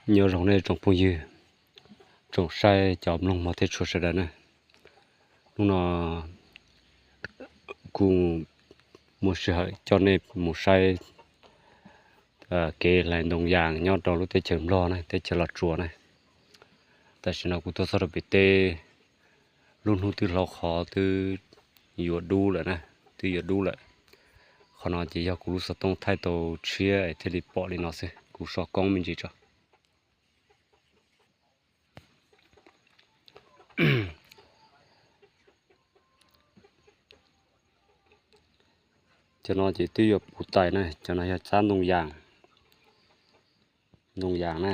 Nyob zoo nej tsoom phooj ywg, tsoom saib cov mloog mog thiab tshua sawv daws na. Hnub no kuv muaj sij hawm coj nej mus saib kev hlais ntoo yas nyob rau lub teb chaws Nplog na, teb chaws Los Tsuas na. Tam sim no kuv tuaj txog rau pem teb, lub hnub twb hlau qhov twb yuav dub lawm na, twb yuav dub lawm. Qhov no ces yog kuv lub xov tooj thaij tau tshiab es thiaj li pom li no xwb, kuv so koob me ntsis tso. Cov no ces twb yuav puv tais na, cov no yog tsab ntoo yas, ntoo yas na.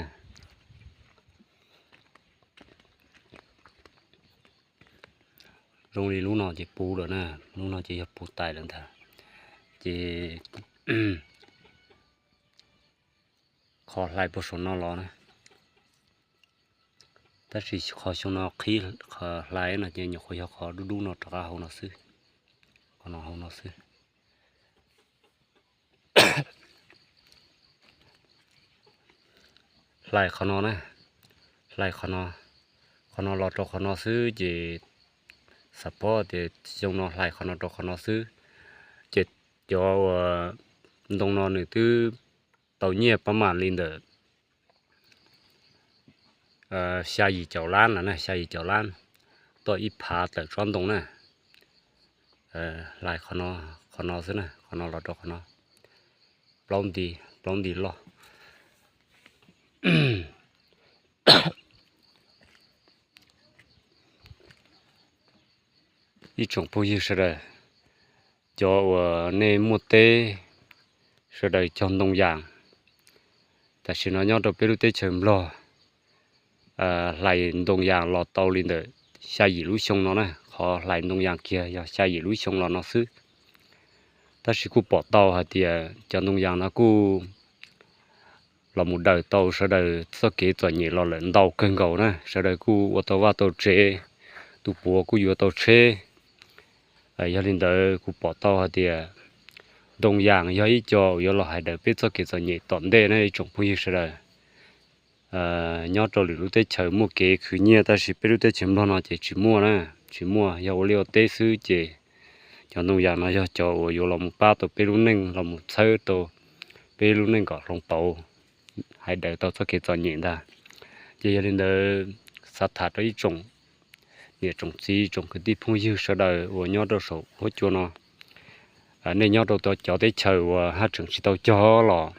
Zoo li lub no ces puv lawm na, lub no ces yog puv tais lawm ntag. Ces qhov hlais puag saum no los na, tab sis qhov xyoo no qhib qhov hlais no ces nyuam qhuav yog qhov dub dub no rov qab hauv no xwb, qhov no hauv no xwb. Hlais qhov no na, hlais qhov no, qhov no los rau qhov no xwb ces xav paub tias xyoo no hlais qhov no rau qhov no xwb, ces cov uas ntoo no nws twb tau nyiaj pab mam li ntawm xya yim caum lab no na, xya yim caum lab, tuaj ib phav tawm tsob ntoo na. Hlais qhov no xwb na, qhov no los rau qhov no, plaub nti, plaub nti loj. Ib tsoom phooj ywg sawv daws, cov uas nej muaj teb sawv daws cog ntoo yas, tam sim no nyob rau peb lub teb chaws Nplog, hlais ntoo yas los tau li ntawm xya yim lub xyoo no na, qhov hlais ntoo yas kiag yog xya yim lub xyoo los no xwb. Tab sis kuj pom tau hais tias cov ntoo yas no kuj los mus daws tau sawv daws txoj kev txom nyem los lawm ntau kawg nkaus na, sawv daws kuj ua tau vaj tau tsev, tus puav kuj yuav tau tsheb. Yog li ntawd kuv pom tau hais tias ntoo yas yog ib co uas yuav los hais daws peb txoj kev txom nyem tom ntej na ib tsoom phooj ywg sawv daws. Nyob rau lwm lub teb chaws muaj kev khwv nyiaj tab sis peb lub teb chaws Nplog no ces tsis muaj na, tsis muaj, yog ua liaj ua teb xwb ces cov ntoo yas no yog cov uas yuav los mus pab tau peb lub neej, los mus txhawb tau peb lub neej kom hloov pauv, hais daws tau txoj kev txom nyem ntag. Ces yog li ntawd xav tham rau ib tsoom niam tsoom txiv tsoom kwv tij phooj ywg sawv daws uas nyob rau saum huab cua no, nej nyob rau cov teb chaws uas haj tseem tsis tau cog los